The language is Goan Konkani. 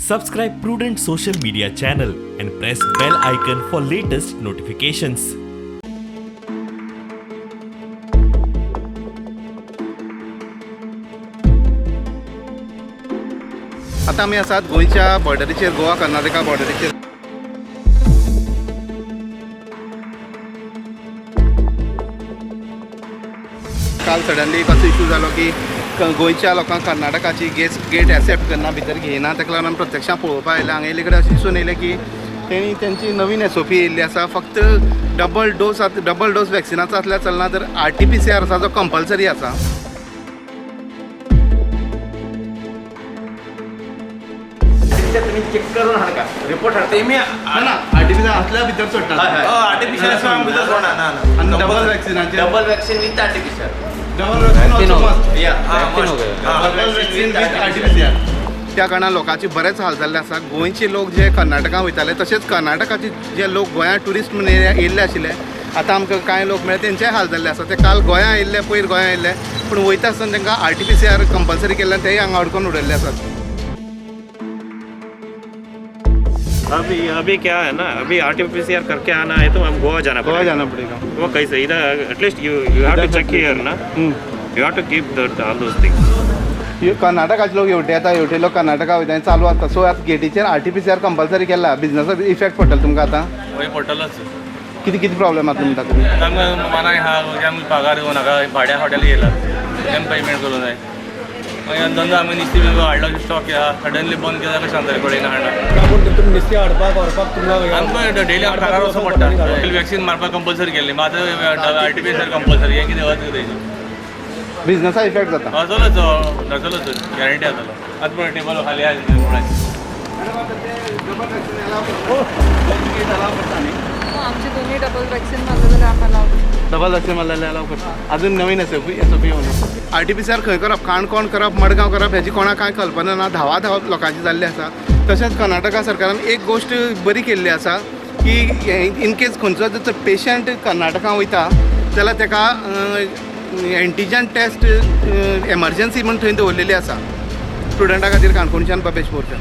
Subscribe Prudent social media channel and press bell icon for latest notifications. आतां आमी आसात गोंयच्या बॉर्डरीचेर, गोवा कर्नाटका बॉर्डरीचेर. काल सडनली एक असो इशू जालो की गोंयच्या लोकांक कर्नाटकाची गेट एक्सेप्ट करना, भितर घेयना. ताका लागून आमी प्रत्यक्षां पळोवपाक आयले. हांगा येयले कडेन अशें दिसून येयलें की तेणी तेंची नवीन एसओपी येयल्ली आसा. फक्त डबल डोस, डबल डोस वॅक्सिनाचो आसल्यार चलना, तर आरटीपीसीआर आसा जो कंपल्सरी आसा. तुम्ही चेक करून हाडका, रिपोर्ट हाडका. तेमी ना, आरटीपीसीआर आसल्यार भितर सोडटा. आर्टिफिशियल आसा, भितर सोडना. ना ना. आनी डबल वॅक्सिनाचेर? Double vaccine with artificial. Double vaccine must. Yeah. Double vaccine with RTPCR. त्या कारणान लोकांचे बरेच हाल जाल्ले आसा. गोंयचे लोक जे कर्नाटका वयताले, तशेंच कर्नाटकाचे जे लोक गोंयांत ट्युरिस्ट म्हणून येयल्ले आशिल्ले, आतां आमकां कांय लोक मेळ्ळे, तेंचेय हाल जाल्ले आसा. ते काल गोंयांत येयल्ले, पयर गोंयांत येयल्ले, पूण वयता आसतना तांकां आरटीपीसीआर कंपल्सरी केल्ल्यान तेय हांगा अडकोवन उडयल्ले आसात. अभी अभी क्या है ना, अभी आरटीपीसीआर करके आना है तो हम गोवा जाना गोवा पड़ेगा. जाना पड़ेगा. वो कैसे? इधर at least you you have to check here ना, you have to keep that all those things. कर्नाटकाचे लोक हेवटे येता, हेवटे लोक कर्नाटका वयता, हें चालू आसता. सो आतां गेटीचेर आरटीपीसीआर कंपल्सरी केला, बिजनसाक इफेक्ट पडटलो तुमकां आतां. वय, पडटलोच. कितें कितें प्रॉब्लेम आसा म्हणटा तुमी? आमकां मनाय आहा, आमी पगार दिवं नाका, भाड्या हॉटेल येयला, तेम पेमेंट करूं जाय. मागीर धंदो आमी नुस्तें बी हाडलो, स्टॉक आहा, सडनली बंद केल्यार कशें जातलें, पळयना हाडना. पूण तुमी नुस्तें हाडपाक व्हरपाक तुमकां आमकां डेली आमकां वचूं पडटा. पयलीं वॅक्सिन मारपाक कंपल्सरी केल्ली, मागीर आतां आरटीपीसीआर कंपल्सरी, हें कितें अर्थ कितें? बिजनसा इफेक्ट जाता. जातलोच, जातलोच, गॅरंटी जातलो. आतां पळय, टेबल खाली आहा. आमचे दोन्ही डबल वॅक्सिन मारले जाल्यार आमकां अलाव. डबल वॅक्सिन मारलेले अलाव करता. अजून नवीन एसओपी येवना. आरटीपीसीआर खंय करप, काणकोण करप, मडगांव करप, हेजी कोणाक कांय कल्पना ना. धांवा धांव लोकांची जाल्ली आसा. तशेंच कर्नाटका सरकारान एक गोश्ट बरी केल्ली आसा की इनकेस खंयचो जर पेशंट कर्नाटका वयता जाल्यार ताका एंटीजन टेस्ट एमर्जन्सी म्हूण थंय दवरलेली आसा स्टुडंटा खातीर, काणकोणच्यान, बाबेशपूरच्यान.